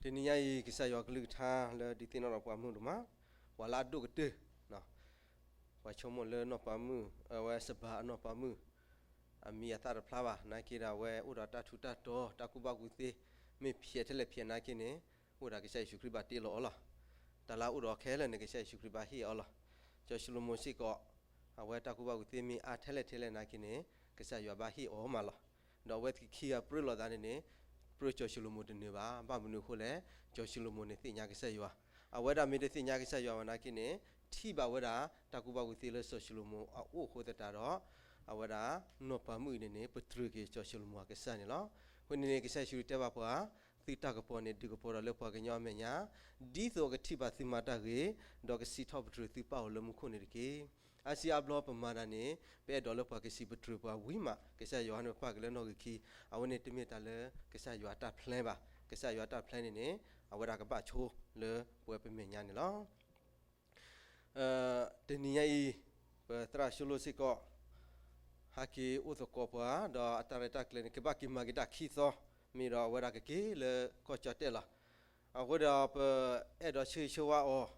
တနံၤညါအံၤ ကစၢ်ယွၤကလုၢ်ကထါလၢဒုးသ့ၣ်နီၣ်ထီၣ်ပှၤမုၢ်ဒိၣ်မး, ပှၤလၢအဒိၣ်ကတၢၢ်, ပှၤဆိကမိၣ်လၢနီၢ်ပၤမုၣ်, အဝဲစဘၤအနီၢ်ပၤမုၣ်, အမံၤအသၣ်တဖျါဘၣ်, နာ်က့ဒီးအဝဲအိၣ်ဒီးတၢ်ထူးတၢ်တီၤ တၢ်ကူၣ်ဘၣ်ကူၣ်သ့, မ့ၢ်ဖျဲးထဲလဲၣ်ဖျဲးနာ်က့န့ၣ်, အိၣ်ဒီးကစၢ်ယ့ၣ်ၡူးခရံာ်ဘၣ်တ့လီၤအီၤလီၤ. တၢ်လၢအအိၣ်ဒီးခဲလၢာ်န့ၣ် ကစၢ်ယ့ၣ်ၡူးခရံာ်ဘၣ်ဟ့ၣ်အီၤလီၤ. စီၤၡလိၤမိၣ်စ့ၢ်ကီး, အဝဲတၢ်ကူၣ်ဘၣ်ကူၣ်သ့မ့ၢ်အါထဲလဲၣ်ထဲလဲၣ်နာ်က့န့ၣ်, ကစၢ်ယွၤဘၣ်ဟ့ၣ်အီၤမးလီၤ. ဒီးအဝဲသ့ၣ်ခံဂၤပြၢလိာ်သးန့ၣ်န့ၣ်, ပြၢစီၤၡလိၤမိၣ်တနၢၤဘၣ်. ဘၣ်မနုၤအဃိလဲၣ်, စီၤၡလိၤမိၣ်န့ၣ်သ့ၣ်ညါကစၢ်ယွၤ, အဝဲဒၣ်မ့ၢ်တသ့ၣ်ညါကစၢ်ယွၤဘၣ်နာ်က့န့ၣ်, ထံၣ်ဘၣ်ဝဲဒၣ်တၢ်ကူၣ်ဘၣ်ကူၣ်သ့လၢစီၤၡလိၤမိၣ်အအိၣ်အဃိသတးဒီး, အဝဲဒၣ်နီၢ်ပၤမုၣ်အံၤန့ၣ်န့ၣ် ပတြၢၤက့ၤစီၤၡလိၤမိၣ်အကစၢ်န့ၣ်လီၤ. အဃိန့ၣ်န့ၣ် ကစၢ်ယ့ၣ်ၡူးတဲဘၣ်ပှၤ, သုတၢ်ကပီၤန့ၣ် ဒုးကပီၤဒီးလၢပှၤကညီအမဲာ်ညါ, ဒ်သိးကထံၣ်ဘၣ်သုမၤတၢ်ဂ့ၤ, ဒီးကစံးထီၣ်ပတြၢၤသုပၢ်ဧိၤလၢမူခိၣ်န့ၣ်တက့ၢ်. အါစုအါဘျီပမၤတၢ်န့ၣ်, ပအဲၣ်ဒိးလၢပှၤကစံးပတြၢၤပှၤဝံၤမး, ကစၢ်ယွၤန့ၣ်ပပာ်က့ၤလၢနီၣ်ဂံၢ်ခံ, အဝဲန့ၣ်တမ့ၢ်တၢ်လၢကစၢ်ယွၤအတၢ် plan ဘၣ်. ကစၢ်ယွၤအတၢ် plan န့ၣ်န့ၣ်, အဝဲဒၣ်ကဘၣ်ဆိလၢပဝဲပမဲာ်ညါန့ၣ်လီၤ. တနံၤညါအံၤ, ပသရၣ်ၡိလိၣ်စ့ၢ်ကီး, ဟဲက့ၤအိၣ်သကိးပှၤ, ဒီးအတၢ်ရဲၣ်တၢ်ကျဲၤန့ၣ် ကဘၣ်က့ၤမၤက့ၤတၢ်ခံသီ, မ့ၢ်ဒီးအဝဲဒၣ်ကက့ၤလၢကီၢ်ကၠီၣ်တဲၣ်လီၤ. အဃိဒီးပအဲၣ်ဒိးဆၢဂ့ၤဆၢဝါအီၤ,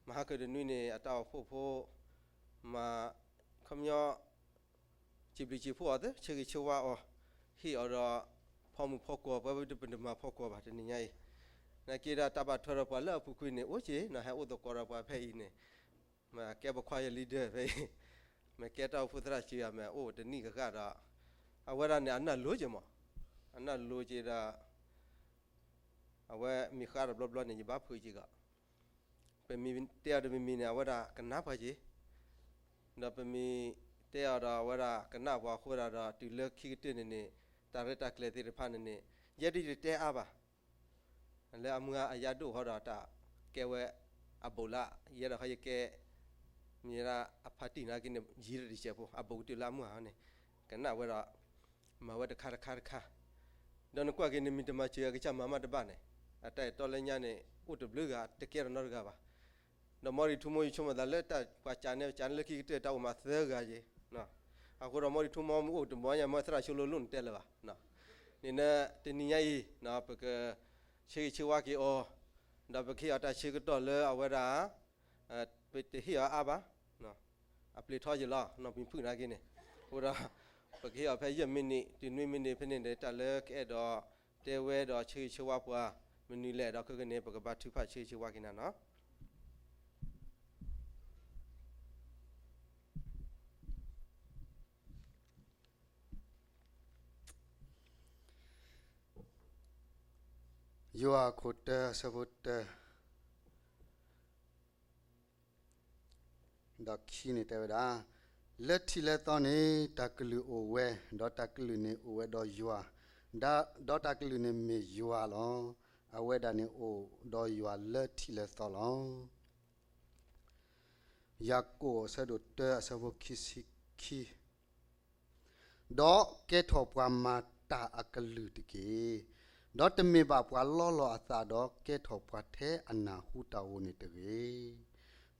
မဟါကတနွံန့ၣ် အတၢ်အိၣ်ဖှိၣ်ဖိ, မၤ, ခီပညီ စံးဘျုးစံးဖှိၣ်အီၤသ့, ဆၢဂ့ၤဆၢဝါအီၤ, ဟ့ၣ်အီၤဒီးဖီမုၢ်ဖီကွီၤ, ပဝဲပတမၤဖီကွီၤဘၣ် တနံၤညါအံၤ, နာ်က့ဒီးတၢ်ဘၣ်ထွဲဒီးပှၤလၢအပူၤကွံာ်န့ၣ် အိၣ်က့ၤ, နဟဲအိၣ်သကိးဒီးပှၤဖဲအံၤန့ၣ်, မ့ၢ်ကဲပခွါယ leader ဖဲအံၤ, မ့ၢ်ကဲတၢ်အိၣ်ဖှိၣ်သရၣ်စ့အမ့ၢ်အိၣ်တနံၣ်ကဂၤဒီး, အဝဲဒၣ်န့ၣ် အနၢ်လိၤက့ၤမး, အနၢ်လိၤက့ၤဒီး, အဝဲမ့ၢ်ဃါဒီးဘျီဘျီန့ၣ် ယဘၣ်ဖုးက့ၤကီး ပမ့ၢ်တဲအီၤတမံၤမံၤန့ၣ် အဝဲဒၣ်ကနၣ်ပှၤက့ၤ, ဒီးပမ့ၢ်တဲအီၤဒီးအဝဲဒၣ်ကနၣ်ပှၤအဃိဒၣ်ဒီး တုၤလၢခံကတၢၢ်န့ၣ်န့ၣ်, တၢ်ရဲၣ်တၢ်ကျဲၤသ့ၣ်တဖၣ်န့ၣ်န့ၣ်, ယဲဒၣ်ယတတဲအါဘၣ်, လၢအမုၢ်ဂၤအယါဒိၣ်ဃီဒီးတၢ်ကဲဝဲအဘူးလၢ, ယဲဒၣ်ဃီယကဲ, မ့ၢ်ဒၣ်အဖါတံၢ်နာ်က့န့ၣ် ယံၤတစဲးဖိ အဘူးကတၢၢ်လၢအမုၢ်ဂၤန့ၣ်, ကနၣ်ဝဲဒီး မၤဝဲတခါတခါတခါ, ဒီးနကွၢ်က့ၤန့ၣ် မ့ၢ်တမၤစၢၤအကစၢ်မၤမးတဘၣ်န့ၣ်, အတၢ်အဲၣ်တီလၢညါန့ၣ် အိၣ်တဘျုးဂၤ တကဲထီၣ်နီတဂၤဘၣ်. ဒီးမီၢ်ရံၣ်ထူမိၢ် ယဆိကမိၣ်သးလၢတၢ်ပှၤကးန့ၣ် ကးန့ၣ်လၢခံကတၢၢ် တၢ်အိၣ်မးသၢဂၤယ့ၣ်, အဃိဒီးမီၢ်ရံၣ်ထူမိၢ်မ့ၢ်အိၣ်တဘျီညါ မ့ၢ်သရၣ်ဆိလိၣ်လိၣ်န့ၣ်တဲလၢၤဘၣ်, န့ၣ် တနံၤညါအံၤ ပကဆၢဂ့ၤဆၢဝါက့ၤအီၤ, ဒီးပကဟ့ၣ်အီၤတၢ်ဆၢကတီၢ်လၢအဝဲဒၣ် ပတဟ့ၣ်အီၤအါဘၣ်, အပျ့ၤထီယံာ်လီၤ နီၢ်ပံၤဖုၣ်နာ်က့န့ၣ်, အဃိဒီး ပကဟ့ၣ်အီၤဖဲယဲၢ်မံးနံး တုၤနွံမံးနံးဖဲန့ၣ်ဒီး တၢ်လၢကအဲၣ်ဒိးတဲဝဲဒီးဆၢဂ့ၤဆၢဝါပှၤ မနုၤလဲၣ်ဒီးခဲကနံၣ်န့ၣ် ပကဘါထုကဖၣ်ဆၢဂ့ၤဆၢဝါက့ၤနၤနီၤ. ယိၤဟၣ်ခိၣ်တၢ အဆၢဖိတၢ ဒီးခံန့ၣ်တဲဝဲဒၣ်, လၢထံးလၢသီန့ၣ် တၢ်ကလုၢ်အိၣ်ဝဲ, ဒီးတၢ်ကလုၢ်န့ၣ်အိၣ်ဝဲဒီးယွၤ, ဒီးတၢ်ကလုၢ်န့ၣ်မ့ၢ်ယွၤလီၤ. အဝဲဒၣ်န့ၣ်အိၣ်ဒီးယွၤလၢထံးလၢသီလီၤ. ယၤကိာ်အဆၢဒိၣ်တၢ အဆၢဖိခံဆံခံ ဒီးကဲထီၣ်ပှၤမၤတၢ်အကလုၢ်တက့ၢ်. ဒီးတမ့ၢ်ဘၣ်ပှၤလီလီၤအသးဒီးကဲထီၣ်ပှၤထဲအနၢ်ဟူတၢ်ဧိၤန့ၣ်တဂ့ၤ.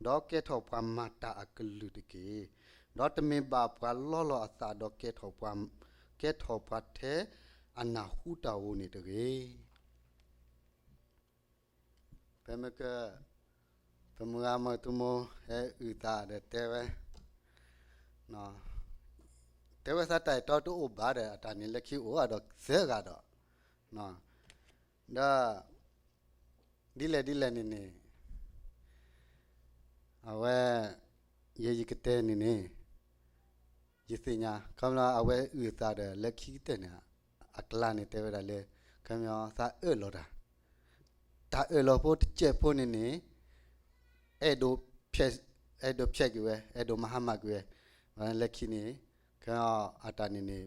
ဒီးကဲထီၣ်ပှၤမၤတၢ်အကလုၢ်တက့ၢ်. ဒီးတမ့ၢ်ဘၣ်ပှၤလီလီၤအသးဒီးကဲထီၣ်ပှၤ, ကဲထီၣ်ပှၤထဲအနၢ်ဟူတၢ်ဧိၤန့ၣ်တဂ့ၤ. ဖဲမ့ၢ်က, ပမုၢ်ဂၤမုၢ်ထူမိၢ်ဟဲအုၣ်သးဒီးတဲဝဲ, တဲဝဲသးတၢ်အဲၣ်တီတအိၣ်ဘၣ်ဒီး အတၢ်န့ၣ်လၢခံအိၣ်ဒီးသၢဂၤဒီး, ဒီး ဒ်လဲၣ်ဒ်လဲၣ်န့ၣ်န့ၣ်, အဝဲ, ယဲယကတဲန့ၣ်န့ၣ်, ယသ့ၣ်ညါ ခီဖျိအဝဲအုၣ်အသးဒီးလၢခံကတၢၢ်န့ၣ်, အကျါန့ၣ်တဲဝဲဒၣ်လၢ, ခီဖျိသးအၢၣ်လီၤတၢ်, တၢ်အၢၣ်လီၤဖိတစဲးဖိန့ၣ်န့ၣ်, အဲၣ်ဒိးဖျဲး, အဲၣ်ဒိးဖျဲးက့ၤဝဲ အဲၣ်ဒိးမၤဟါမၢ်ကွံာ်ဝဲ, လၢခံန့ၣ်, ခီဖျိအတၢ်န့ၣ်န့ၣ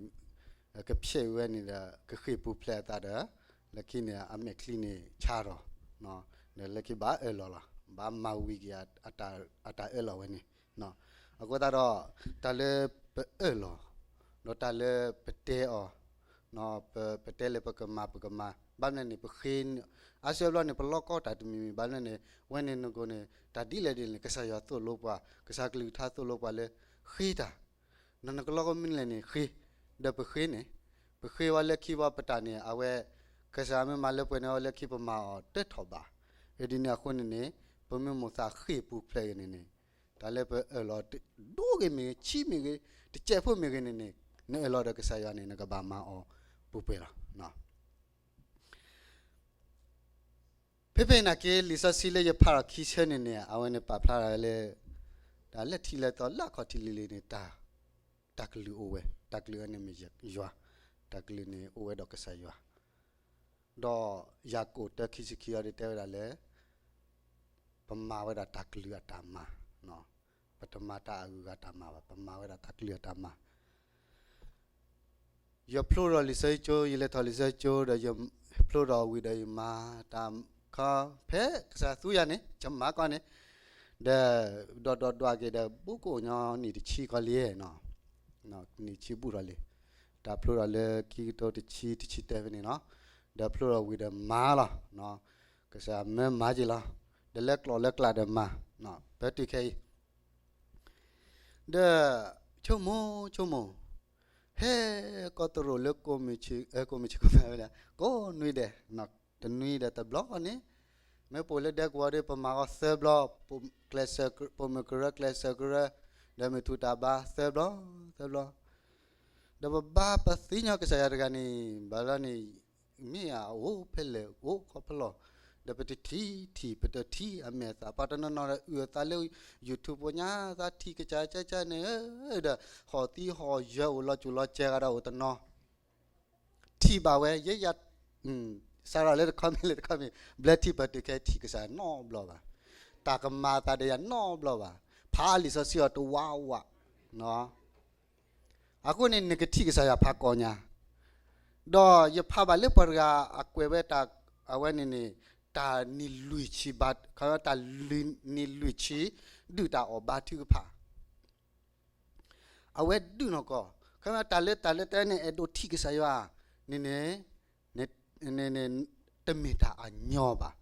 ်, ကဖျဲးဝဲန့ၣ်ဒီး ကဃ့ၢ်ပူၤဖျဲးအသးဒီး, လၢခံန့ၣ် အမဲာ်ချံန့ၣ်ဆါထီၣ်, ဒီးလၢခံဘၣ်အၢၣ်လီၤလီၤ ဘၣ်မၤဝံၤက့ၤ, အတၢ်အၢၣ်လီၤဝဲန့ၣ်, အဃိသတးဒီး, တၢ်လၢပအၢၣ်လီၤ, ဒီးတၢ်လၢပတဲအီၤ, ပတဲလၢပကမၤပကမၤ ဘၣ်မနုၤန့ၣ် ပဃ့, အါစုအါဘျီန့ၣ် ပလီၢ်ကီတၢ်တမံၤမံၤ ဘၣ်မနုၤန့ၣ် ဝဲန့ၣ်နကိန့ၣ် တၢ်ဒ်လဲၣ်ဒ်လဲၣ်န့ၣ် ကစၢ်ယွၤသိၣ်လိပှၤ ကစၢ်ကလုၢ်ကထါသိၣ်လိပှၤလၢ, ဃ့တၢ်, နကလီၢ်ကီမနုၤလဲၣ်န့ၣ်ဃ့, ဒီးပဃ့န့ၣ်, ပဃ့ဝဲလၢခံဘၣ်ပတၢ်န့ၣ် အဝဲ, ကစၢ်မ့ၢ်မၤလၢပှဲၤန့ၢ်အီၤလၢခံ ပမၤအီၤတထီၣ်ဘၣ်. အဒ်န့ၣ်အဃိန့ၣ်န့ၣ် ပမ့ၢ်မိၣ်သးဃ့ၢ်ပူၤဖျဲးဂ့ၤန့ၣ်န့ၣ် တၢ်လၢပအၢၣ်လီၤဒိဂ့ၤမ့ၢ်ဂ့ၤ ဆံးမ့ၢ်ဂ့ၤ တစဲးဖိမ့ၢ်ဂ့ၤန့ၣ်န့ၣ် နအၢၣ်လီၤဒီးကစၢ်ယွၤန့ၣ် နကဘၣ်မၤအီၤပူၤပှဲၤလီၤ. ဖဲဖဲနာ်က့ လံာ်စီဆှံလၢယဖးထီၣ်ခံဆၢန့ၣ်န့ၣ် အဝဲန့ၣ်ပာ်ဖျါထီၣ်လၢ တၢ်လၢထံးလဲၤထီၣ်လၢအခီၣ်ထံးလံၤလံၤန့ၣ် တၢ် တၢ်ကလုၢ်အိၣ်ဝဲ, တၢ်ကလုၢ်အံၤန့ၣ်မ့ၢ်ယွၤ, တၢ်ကလုၢ်န့ၣ်အိၣ်ဝဲဒီးကစၢ်ယွၤ, ဒီးယၤကိာ်တၢခံဆံခံအံၤဒီးတဲဝဲဒၣ်လၢ ပမၤဝဲဒၣ်တၢ်ကလုၢ်အတၢ်မၤ, ပတမၤတၢ်အဂုၤအဂၤတၢ်မၤဘၣ်, ပမၤဝဲဒၣ်တၢ်ကလုၢ်အတၢ်မၤ ယဖျိထီၣ်လံာ်စီဆှံကၠိ, ယလဲၤထီၣ်လံာ်စီဆှံကၠိဒီး ယဖျိထီၣ်ဝံၤဒီးယမၤတၢ်ခီ ဖဲကစၢ်သူယၤန့ၣ် ယမၤကီန့ၣ်, ဒီး ဒီးဒီးဒွးက့ၤဒီး ဘူးကအိၣ်ညီနံၣ်တဆံကီးလံ, နံၣ်ဆံဘူးထီၣ်လံ, တၢ်ဖျိထီၣ်လၢခံကထိတဆံ တဆံတၢဖဲန့ၣ်နီၤ, ဒီးဖျိထီၣ်ဝံၤဒီးမၤလီၤ, ကစၢ်မၢမၤက့ၤလီၤ, ဒီးလၢကျိာ်လၢကျးဒီးမၤ, ပတုၤခဲအံၤ ဒီး ဆိကမိၣ် ဆိကမိၣ် ဟဲကီၢ်တရူးလၢ ကိးမုၢ်ဆ့ၣ် ကိးမုၢ်ဆ့ၣ် ကိးမုၢ်ဝဲဒၣ် ကိးနွံဒဲး, တနွံဒီးတဘျီန့ၣ်, မ့ၢ်ပိာ်လၢဒဲကဝီၤဒီး ပမၤအီၤသၢဘျီ, ပိာ်မုၣ်ကရၢ ကျဲးစၢးကရၢ, ဒီးမ့ၢ်ထူၣ်တၢ်ဘါသၢဘျီ, သၢဘျီ, ဒီးပဘါပသ့ၣ်ညါကစၢ်ယွၤတဂၤန့ၣ် ဘၣ်လီၤန့ၣ် မ့ၢ်အအိၣ်ဖဲလဲၣ်အိၣ်ခီဖျိလီၤ, ဒီးပတထံၣ်ထံၣ် ပတထံၣ်အမဲာ်အသး ပှၤတနီၤနီၤဒီးအုၣ်အသးလၢ YouTube ပူၤညါသးထံၣ်ကစၢ်ကၢကၢန့ၣ်, ဒီးဟီၣ်သံဟီၣ်ယၢၤအိၣ်လီၤစူၣ်လီၤစဲၤဂၤဒီးအိၣ်တနီၤ, ထံၣ်ဘၣ်ဝဲ ယဲယၤ စးထီၣ်လၢတခီမ့ၢ်လၢတခီမ့ၢ် ဘျၢထံၣ်ပတုၤခဲထံၣ်ကစၢ်နီတဘျီဘၣ်, တၢ်ကမၤအသးဒီးယၤနီတဘျီဘၣ်, ဖးလံာ်စီဆှံအီၤတဝးဝး, အဃိန့ၣ် နကထံၣ်ကစၢ်ယွၤဖးကိးညါ, ဒီးယဖးဘၣ်လၢပှၤတဂၤအကွဲးဝဲတၢ် အဝဲန့ၣ်န့ၣ် တၢ်နံၣ်လွံၢ်ဆံဘါ ခီ တၢ်နံၣ်လွံၢ်ဆံ ဒုၣ်တၢ်အီၣ်ဘါထုကဖၣ်, အဝဲဒုးနီၢ်ကီၢ်, ခီ တၢ်လၢတၢ်လၢတၢ်န့ၣ် အဲၣ်ဒိးထံၣ်ကစၢ်ယွၤန့ၣ်န့ၣ် တမ့ၢ်တၢ်အညီဘၣ်.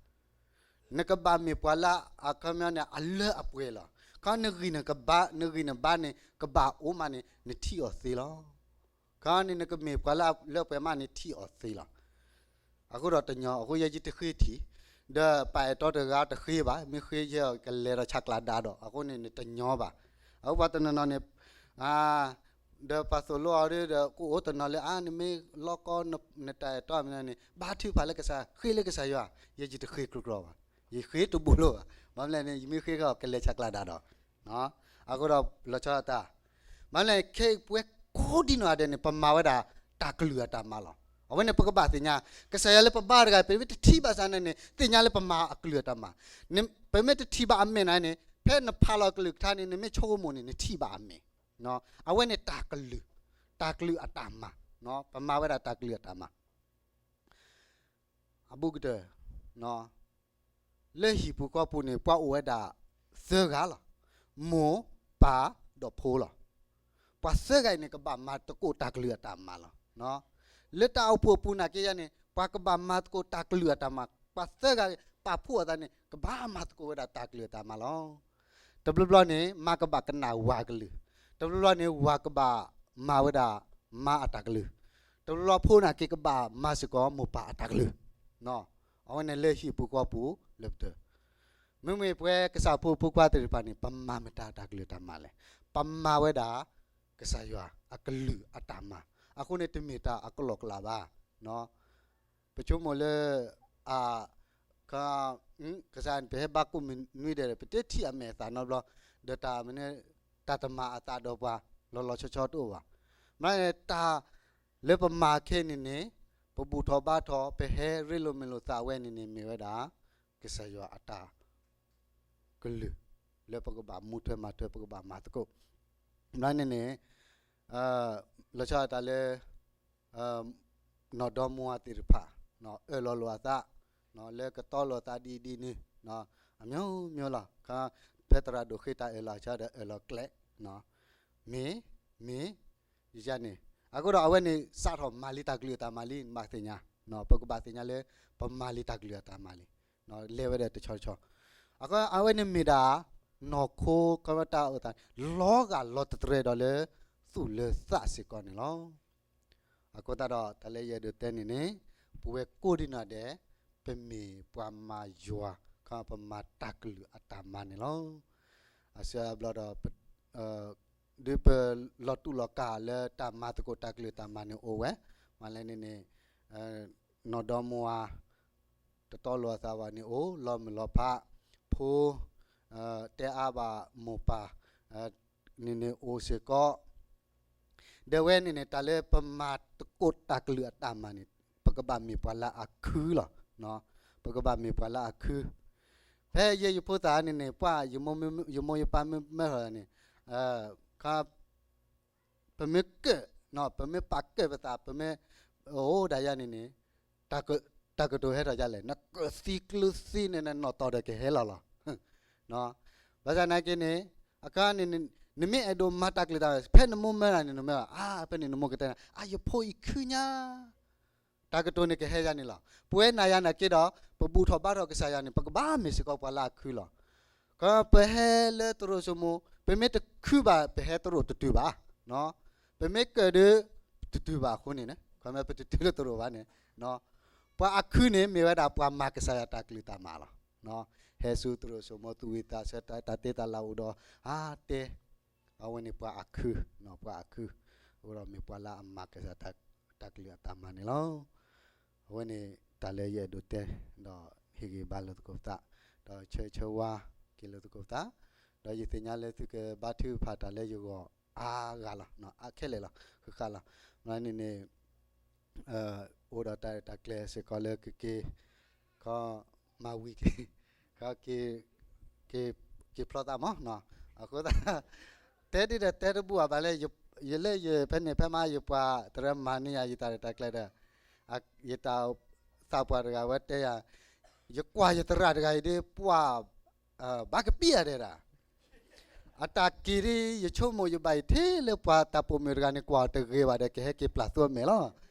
နကဘၣ်မ့ၢ်ပှၤလၢ အခီပညီန့ၣ် အလၢအပှဲၤလီၤ. ခီ နဂံၢ်နဘါ နဂံၢ်နဘါန့ၣ် ကဘၣ်အိၣ်မးန့ၣ် နထံၣ်အီၤသ့လီၤ. ခီန့ၣ် နကမ့ၢ်ပှၤလၢအလၢပှဲၤမးန့ၣ် ထံၣ်အီၤသ့လီၤ. အဃိဒီးတညီ အဃိယဲယတဃ့ထံၣ်, ဒီးပၢ်အဲၣ်တီတဂၤတဃ့ဘၣ်, မ့ၢ်ဃ့ယဲကလဲၤဒီးဆးကျးဒါဒီး အဃိန့ၣ် နတညီဘၣ်. အဃိပှၤတနီၤနီၤန့ၣ် ဒီးပှၤသိၣ်လိအီၤဒီး ကအိၣ်တနီၤလၢ အါ နမ့ၢ်လီကီ နတၢ်အဲၣ်တီမနုၤန့ၣ် ဘါထုကဖၣ်လၢကစၢ် ဃ့လၢကစၢ်ယွၤ, ယဲယတဃ့ကြီကြီဘၣ်, ယဃ့တဘူးလိာ်ဘၣ်. ဘၣ်မနုၤလဲၣ်န့ၣ် ယမ့ၢ်ဃ့ကီ ကလဲၤဆးကျးဒါဒီး, အဃိဒီးလီၤဆီဒၣ်တၢ်, ဘၣ်မနုၤလဲၣ် ခဲအံၤပဝဲကိးဒံနီၢ်ဂၤဒဲးန့ၣ် ပမၤဝဲဒၣ်တၢ်ကလုၢ်အတၢ်မၤလီၤ. အဝဲန့ၣ်ပကဘၣ်သ့ၣ်ညါ, ကစၢ်ယွၤလၢပဘါတဂၤ ပမ့ၢ်တထံၣ်ဘၣ်စ့ၢ်န့ၣ်န့ၣ် သ့ၣ်ညါလၢပမၤအကလုၢ်အတၢ်မၤ, ပမ့ၢ်တထံၣ်ဘၣ်အမဲာ်နၤန့ၣ် ဖဲနဖးလီၤကလုၢ်ကထါန့ၣ် နမ့ၢ်ဆိကမိၣ်န့ၣ် နထံၣ်ဘၣ်အမဲာ် အဝဲန့ၣ်တၢ်ကလုၢ်, တၢ်ကလုၢ်အတၢ်မၤ, ပမၤဝဲဒၣ်တၢ်ကလုၢ်အတၢ်မၤ, အဘူးကတၢၢ်, လၢဟံၣ်ပူၤဃီပူၤန့ၣ် ပှၤအိၣ်ဝဲဒၣ်သၢဂၤလီၤ. မိၢ်ပၢ်ဒီးဖိလီၤ. ပှၤသၢဂၤအံၤန့ၣ် ကဘၣ်မၤသကိးတၢ်ကလုၢ်အတၢ်မၤလီၤ. လၢတၢ်အိၣ်ဖှိၣ်အပူၤနာ်က့ယဲန့ၣ် ပှၤကဘၣ်မၤသကိးတၢ်ကလုၢ်အတၢ်မၤ, ပှၤသၢဂၤပာ်ဖှိၣ်အသးန့ၣ် ကဘၣ်မၤသကိးဝဲဒၣ်တၢ်ကလုၢ်အတၢ်မၤလီၤ. တဘျီဘျီန့ၣ် မါကဘၣ်ကနၣ်ဝၤကလုၢ်, တဘျီဘျီန့ၣ် ဝၤကဘၣ်မၤဝဲဒၣ်မါအတၢ်ကလုၢ်, တဘျီဘျီဖိနာ်က့ကဘၣ်မၤစ့ၢ်ကီးမိၢ်ပၢ်အတၢ်ကလုၢ်, အဝဲန့ၣ်လၢဟံၣ်ပူၤဃီပူၤလၢပတၢၢ်, မ့မ့ၢ်ပဝဲကစၢ်ဖိဖိခွါသ့ၣ်တဖၣ်န့ၣ် ပမၤမတၤတၢ်ကလုၢ်တၢ်မၤလဲၣ်, ပမၤဝဲဒၣ် ကစၢ်ယွၤအကလုၢ်အတၢ်မၤ, အဃိန့ၣ်တမ့ၢ်တၢ်အကလီကလီဘၣ်. ပဆိကမိၣ်လၢ အ ကစၢ်န့ၣ် ပဟဲဘါကိးမုၢ်နွံဒဲး ပတထံၣ်အမဲာ်အသးနီတဘျီ, ဒီးတၢ်မနုၤ တၢ်တမၤအသးဒီးပှၤလီၤလီၤဆီဆီတအိၣ်ဘၣ်. မ့ၢ်တၢ်လၢပမၤခဲအံၤန့ၣ်န့ၣ် ပဘူၣ်ထီၣ်ဘါထီၣ် ပဟဲရ့လိာ်မုာ်လိာ်သးဝဲန့ၣ်န့ၣ် မ့ၢ်ဝဲဒၣ် ကစၢ်ယွၤအတၢ် ကလုၢ် လၢပကဘၣ်မူထွဲမၤထွဲ ပကဘၣ်မၤသကိး. ဘၣ်န့ၣ်န့ၣ် လီၤဆီဒၣ်တၢ်လၢ နီၢ်ဒီမါဝၤသ့ၣ်တဖၣ် အၢၣ်လီၤလိာ်အသး လၢကတီလိာ်သးဒ်အံၤဒ်နုၤ အမျိုးမျိုးလီၤ. ဖဲသရၣ်ဒိၣ်ဃ့တၢ်အၢၣ်လီၤအဆၢဒီးအၢၣ်လီၤကျဲ မ့ၢ် မ့ၢ် ယန့ၣ် အဃိဒီးအဝဲန့ၣ် စးထီၣ်မၤလံတၢ်ကလုၢ်အတၢ်မၤလံ နဘၣ်သ့ၣ်ညါ ပကဘၣ်သ့ၣ်ညါလၢ ပမၤလံတၢ်ကလုၢ်အတၢ်မၤလံ လဲၤဝဲဒၣ်တဆီတဆီ အဃိအဝဲန့ၣ်မ့ၢ်ဒၣ် နီၢ်ခိကီၢ်တၢ်အိၣ်သး လီၤဂာ်လီၤတတြဲၤဒီးလၢ သူၣ်လၢသးစ့ၢ်ကီးန့ၣ်လီၤ. အဃိသတးဒီး တၢ်လၢယအဲၣ်ဒိးတဲန့ၣ်န့ၣ် ပဝဲကိးဒံနီၢ်ဒဲး ပမ့ၢ်ပှၤမၤယွၤ ခီပမၤတၢ်ကလုၢ်အတၢ်မၤန့ၣ်လီၤ. အဆၢအဘျီဒီး ဒ်ပလီၤတူာ်လီၤကာ်လၢတၢ်မၤသကိးတၢ်ကလုၢ်တၢ်မၤန့ၣ်အိၣ်ဝဲ, မၤလဲၣ်န့ၣ်န့ၣ် နီၢ်ဒီမါဝၤ တတီလိာ်အသးဘၣ်န့ၣ်အိၣ်, လီၤမုၢ်လီၤဖး ဖိ တဲအါဘၣ်မိၢ်ပၢ် န့ၣ်န့ၣ်အိၣ်စ့ၢ်ကီး. ဒီးဝဲန့ၣ်န့ၣ် တၢ်လၢပမၤသကိးတၢ်ကလုၢ်အတၢ်မၤန့ၣ် ပကဘၣ်မ့ၢ်ပှၤလၢအခုလီၤ. ပကဘၣ်မ့ၢ်ပှၤလၢအခု. ဖဲယဲယဖိသၣ်န့ၣ်န့ၣ် ပှၤ ယမိၢ်ယပၢ်မ့ၢ်မၢထီၣ်န့ၣ် ပမ့ၢ်ကၢၣ်, ပမ့ၢ်ပာ်ကၢၣ်ပသး ပမ့ၢ်အိၣ်ဒၣ်ယၤန့ၣ်န့ၣ် တၢ်ကတိၤဟဲထီၣ်ဒ်လဲၣ်, နကၢၣ်သံကျၢၤသံန့ၣ် နနီၣ်တီၢ်ဒီးကဟဲလီၤလီၤ. ဘၣ်ဆၣ်နာ်က့န့ၣ် အခါန့ၣ် နမ့ၢ်အဲၣ်ဒိးမၤတၢ်ကလုၢ်တၢ်မၤ ဖဲနမိၢ်မၢနၤန့ၣ် နမ့ၢ် အါ ဖဲန့ၣ်နမိၢ်ကတဲနၤ အါ ယဖိအံၤခုညါ တၢ်ကတိၤန့ၣ်ကဟဲယၤန့ၣ်လီၤ. ပဝဲနၤယၤနာ်က့ဒီး ပဘူၣ်ထီၣ်ဘါထီၣ်ကစၢ်ယွၤန့ၣ် ပကဘၣ်မ့ၢ်စ့ၢ်ကီးပှၤလၢအခုလီၤ. ခီပဟဲလၢသရိာ်စိမိၤ ပမ့ၢ်တခုဘၣ် ပဟဲသရိာ်တတုၤဘၣ်. ပမ့ၢ်ကၢၣ်ဒီး တတုၤဘၣ်အဃိန့ၣ် ခီမ့ၢ်ပတတုၤလၢသရိာ်ဘၣ်န့ၣ် ပှၤအခုန့ၣ် မ့ၢ်ဝဲဒၣ်ပှၤမၤကစၢ်ယွၤတၢ်ကလုၢ်တၢ်မၤလီၤ. ဟဲဆူသရိာ်စိမိၤသူၣ်ဝံၣ်သးဆၢ တၢ်တ့တၢ်လၢ်အိၣ်ဒီး အါတဲ အဝဲန့ၣ်ပှၤအခု, ပှၤအခု, အဃိဒီးမ့ၢ်ပှၤလၢအမၤကစၢ်တၢ်ကလုၢ်အတၢ်မၤန့ၣ်လီၤ. အဝဲန့ၣ်တၢ်လၢယအဲၣ်ဒိးတဲ ဒီးဟ့ၣ်ဂံၢ်ဘါလိာ်သကိးပသး, ဒီးဆၢဂ့ၤဆၢဝါက့ၤလိာ်သကိးပသး, ဒီးယသ့ၣ်ညါလၢသုကဘါထုကဖၣ်တၢ်လၢယဂီၢ်အါဂၤလီၤ, အါခဲလၢာ်လီၤ, ဃၣ်ဃၣ်လီၤ. န့ၣ်န့ၣ် အိၣ်ဒီးတၢ်ရဲၣ်တၢ်ကျဲၤစ့ၢ်ကီးလၢကက့ၤ ခီမၤဝံၤက့ၤ ခီ က့ၤဖျီသးမး, အဃိသတး တဲဒ်ဒီးတဲတဘူၣ်ဘၣ်လၢ ယလၢယဖဲန့ၣ်ဖဲမး ယပှၤတရၢမၤန့ၢ်ယၤ ယတၢ်ရဲၣ်တၢ်ကျဲၤဒီး ယတၢ်သးပှၢ်တဂၤဝဲတဲယၤ, ယကွၢ်ယသရၣ်တဂၤအံၤဒ်ပှၤ ဘၣ်ကပံအဒဲဒၣ် အတၢ်က့ၤဒ် ယဆိကမိၣ်ယဘၣ်ယထံၣ်လၢပှၤတၢ်ပိာ်မုၣ်တဂၤန့ၣ် ကွၢ်အီၤတဂ့ၤဘၣ်ဒီး ကဟဲက့ၤပျၢ်သူအမဲာ်လီၤ.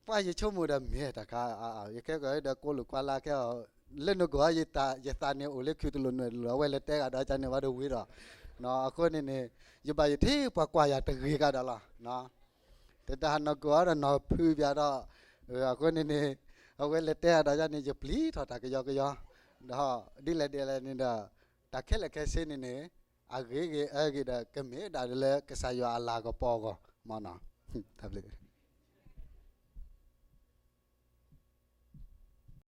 ပှၤယဆိကမိၣ်ဒီးမ့ၢ်တၢ်ခါ ယခဲကီးဒီးကိးလိာ်ကွၢ်လၢခဲအီၤ လၢနဂီၢ် ယသးန့ၣ်အိၣ်လၢခုတလိာ်နွဲၣ်တလိာ် အဝဲလဲၤတဲဂၤဒီးကန့ၣ်ဘၣ်ဒီးဝံၤဒီး အဃိန့ၣ်န့ၣ် ယဘၣ်ယထံၣ်ပှၤကွၢ်ယၤတဂ့ၤကဒီးလီၤ. တဒၣ်နီၢ်ကီၢ်ဒီးနီၢ်ဖုးပၠးဒီး အဃိန့ၣ်န့ၣ် အဝဲလဲၤတဲဂၤဒီးယၤန့ၣ် ယပျံၤထီၣ်တၢ်ကယီကယီ ဒီးဒ်လဲၣ်ဒ်လဲၣ်န့ၣ်ဒီး တၢ်ခဲလၢာ်ခဲဆ့န့ၣ်န့ၣ် အဂ့ၤဂ့ၤအၢဂ့ၤဒီး ကမ့ၢ်ဒၣ်လၢကစၢ်ယွၤအလၤကပီၤအဂီၢ်မးနီၤ. တၢ်ဘျုး